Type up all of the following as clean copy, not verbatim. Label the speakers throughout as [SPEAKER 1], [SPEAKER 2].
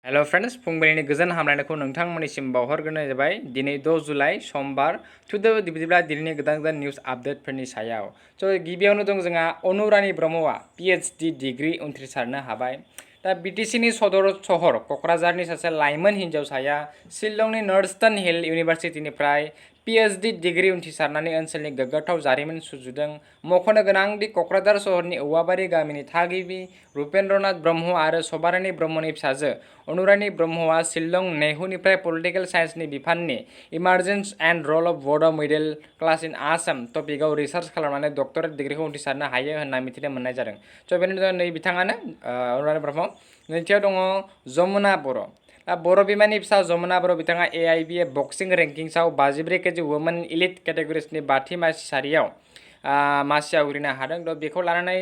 [SPEAKER 1] Hello friends फुंबिलिनि गोजोन हामलायनायखौ नोंथांमोननिसिम बावहरग्रोनाय जाबाय। दिनै 6 जुलाइ समबार बिदिब्ला दिनैनि गोदान निउज आपडेटफोरनि सायाव गिबियावनो दं जोंहा अनुरानी ब्रह्मआ PhD डिग्री उथ्रिसारनो हाबाय। दा BTCनि सदर सहर क'क्राझारनि सासे लाइमोन हिन्जावसाया शिलंनि नर्थस्टार्न हिल इउनिभार्सिटिनिफ्राय PhD डिग्री उथ्रिसारनानै ओनसोलनि गोग्गाथाव जारिमिन सुजुदों। मख'नो गोनांदि क'क्राझार सहरनि औवाबारि गामिनि थागिबि रुपेन्द्रनाथ ब्रह्म आरो सभारानी ब्रह्मनि फिसाजो अनुरानी ब्रह्मआ शिलं नेहुनिफ्राय पलिटिकेल साइन्सनि बिफाननि emergence and role of Bodo' middle class in Assam टपिकआव रिसार्च खालामनानै डक्टरेट डिग्रीखौ उथ्रिसारनो हायो होनना मिथिनो मोननाय जादों। बेनो नै बिथाङानो अनुरानी ब्रह्म। नैथियाव दङ जमुना बर'। बर' बिमानि फिसा जमुना बर' बिथाङा AIBA बक्सिं रेंकिंसआव 54 केजि वुमेन इलिट केटेगरिसनि 5थि मासि सारियाव मासि आवग्रिनो हादों। बेखौ लानानै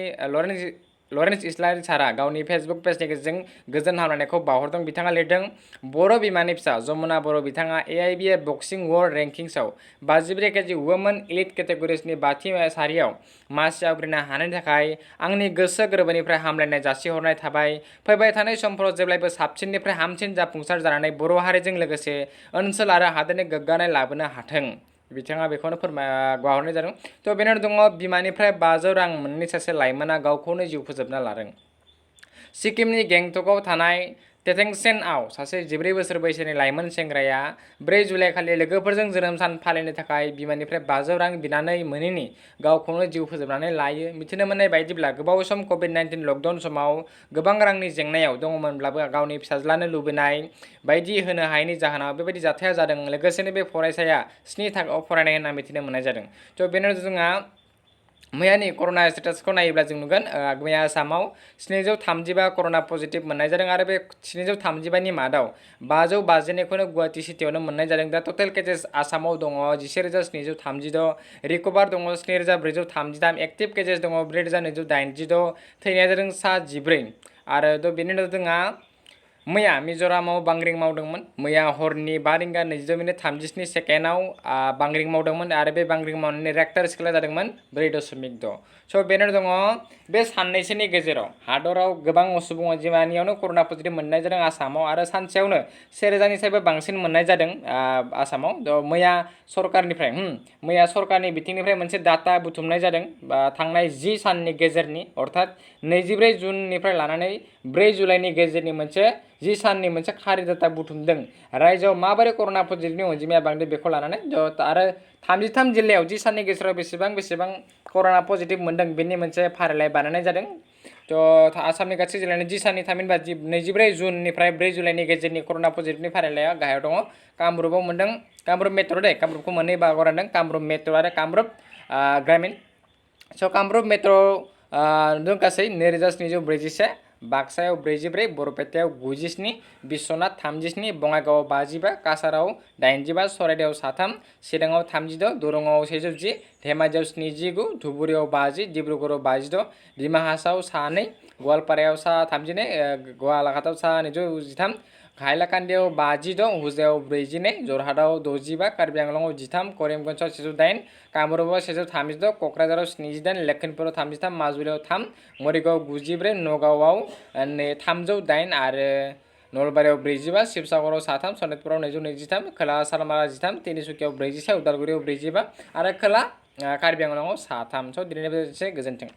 [SPEAKER 1] लरेन्स इस्लारि सारा गावनि फेसबुक पेजनि गेजेरजों गोजोन हामलायनायखौ बावहरदों। बिथाङा लिरदों, बर' बिमानि फिसा जमुना बर' बिथाङा AIBA बक्सिं वर्ल्ड रेंकिंसआव 54 केजि वुमेन इलिट केटेगरिसनि 5थि सारियाव मासि आवग्रिनो हानायनि थाखाय आंनि गोसो गोरबोनिफ्राय हामलायनाय जासिहरनाय थाबाय। फैबाय थानाय समफोराव जेब्लायबो साबसिननिफ्राय हामसिन जाफुंसार जानानै बर' हारिजों लोगोसे ओनसोल आरो हादोरनि गोग्गानाय लाबोनो हाथों। बिथाङा बेखौनो बावहरनाय जादों। बेनो दङ बिमानिफ्राय 500 रां मोननानै सासे लाइमोना गावखौनो जिउ फोजोबना लादों। सिक्किमनि गेंटकआव थानाय तेथेंसेनआव सासे 14 बोसोर बैसोनि लाइमोन सेंग्राया 4 जुलाइ खालि लोगोफोरजों जोनोम सान फालिनो थाखाय बिमानिफ्राय 500 रां बिनानै मोनैनि गावखौनो जिउ फोजोबनानै लायो। मिथिनो मोननाय बायदिब्ला गोबाव सम COVID-19 लकडाउन समाव गोबां रांनि जेंनायाव दङमोनब्लाबो गावनि फिसाज्लानो लुबैनाय बायदि होनो हायैनि जाहोनाव बेबायदि जाथाया जादों। लोगोसेनो बे फरायसाया 7 थाखोआव फरायनाय होनना मिथिनो मोननाय जादों। बेनो जोंहा मैयानि कर'ना स्टेटासखौ नायोब्ला जों नुगोन मैया आसामाव 735 कर'ना पजिटिभ मोननाय जादों आरो बे 735नि मादाव 552खौनो गुवाहाटि सिटियावनो मोननाय जादों। दा टटेल केसेस आसामाव दङ 11736, रिकभार दङ 7433, एक्टिभ केसेस दङ 4286, थैनाया जादों सा 14 आरो बेनि उनाव जोंहा मैया मिज'रामाव बांग्रिं मावदोंमोन। मैया हरनि 5:27:37 बांग्रिं मावदोंमोन आरो बे बांग्रिं मावनायनि रेक्टर स्केलआ जादोंमोन 4.6। बेनो दङ बे साननैसोनि गेजेराव हादराव गोबां सुबुं अनजिमानियावनो कर'ना पजिटिभ मोननाय जादों आसामाव आरो सानसेयावनो 1000निफ्रायबो बांसिन मोननाय जादों आसामाव। मैया सरकारनि बिथिंनिफ्राय मोनसे डाटा बुथुमनाय जादों थांनाय 10 साननि गेजेरनि अर्थात 24 जुननिफ्राय लानानै 4 जुलाइनि गेजेरनि मोनसे 10 साननि मोनसे खारि डाटा बुथुमदों। रायजोआव माबोरै कर'ना पजिटिभनि अनजिमाया बांदों बेखौ लानानै आरो 33 जिल्लायाव 10 साननि गेजेराव बेसेबां कर'ना पजिटिभ मोनदों बेनि मोनसे फारिलाइ बानायनाय जादों। आसामनि गासै जिल्लानि 10 साननि थामहिनबा 24 जुननिफ्राय 4 जुलाइनि गेजेरनि कर'ना पजिटिभनि फारिलाइया गाहायाव दङ। कामरुपआव मोनदों, कामरुप मेट्र' कामरुपखौ मोननै बाहागोआव रानदों, कामरुप मेट्र' आरो कामरुप ग्रामीण। कामरुप मेट्र'आव गासै 2741, बाक्सायाव 44, बरपेटायाव 97, बिश्वनाथ 37, बङाइगावआव 55, काछाराव 85, चराइदेवआव 3, चिराङाव 36, दरंआव 110, धेमाजियाव 79, धुबुरीआव 50, डिब्रुगड़आव 52, डिमा हासाव 2, गवालपारायाव 32, गलाघाटआव 213, हाइलाकान्दियाव 56, हुजायाव 42, जरहाटआव 65, कार्बि आंलंआव 13, करिमगन्जआव 108, कामरुपआव 136, क'क्राझाराव 78, लखिमपुराव 33, माजुलियाव 3, मरिगावआव 94, नगावआव 308 आरो नलबारियाव 45, शिबसागराव 3, सनितपुराव 223, खोला सालमारा 13, तिनिसुकियाव 46, उदालगुरियाव 45 आरो खोला कार्बि आंलंआव 3। दिनैनि गोजोन्थों।